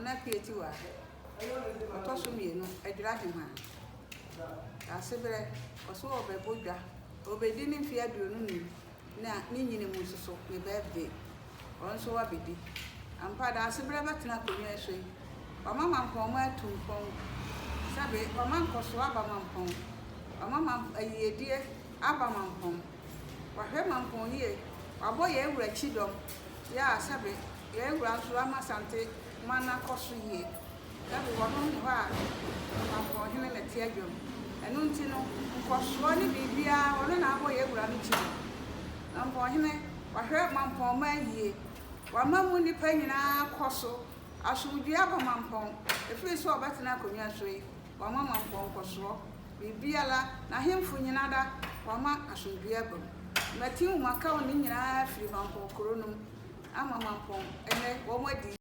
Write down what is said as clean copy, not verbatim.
Nana Akua Tiwaa, ɔtɔ so mmienu, Adwira Hemaa. Daasebrɛ, ɔso ɔrebɛbɔ dwa, ɔrebɛdi ne mfeɛ 25 na ne nyini mu nso so ne birthday, ɔno nso wabɛdi. Ampa Daasebrɛ bɛtena akonnwa yi so yi, wama Mampɔnma atu mpɔn, sɛbe wama nkɔsoɔ aba Mampɔn, wama mam ayiedie aba Mampɔn, wahwɛ Mampɔn yie, wabɔ yɛn wura kyidɔm, yɛ a sɛbe yɛn wura nso ama Asante man no akɔ so yie. Sɛbe wɔno ne hɔ a Mampɔnhene na ɛte adwam. Ɛno nti no, nkɔsoɔ ne biribiara ɔno na abɔ yɛn wura no kyidɔm. Mampɔnhene, wahwɛ Mampɔnman yie, wama mu nnipa nyinaa kɔ so, asomdwoeɛ aba Mampɔn, ɛfiri sɛ ɔbɛtena akonnwa so yi, wama Mampɔn nkɔsoɔ, biribiara, n'ahemfo nyina da, wama asomdwoeɛ aba mu. Mati Nwomakaw ne nyinaa firi Mampɔn kuro no mu ama Mampɔn ɛnnɛ wɔn adi.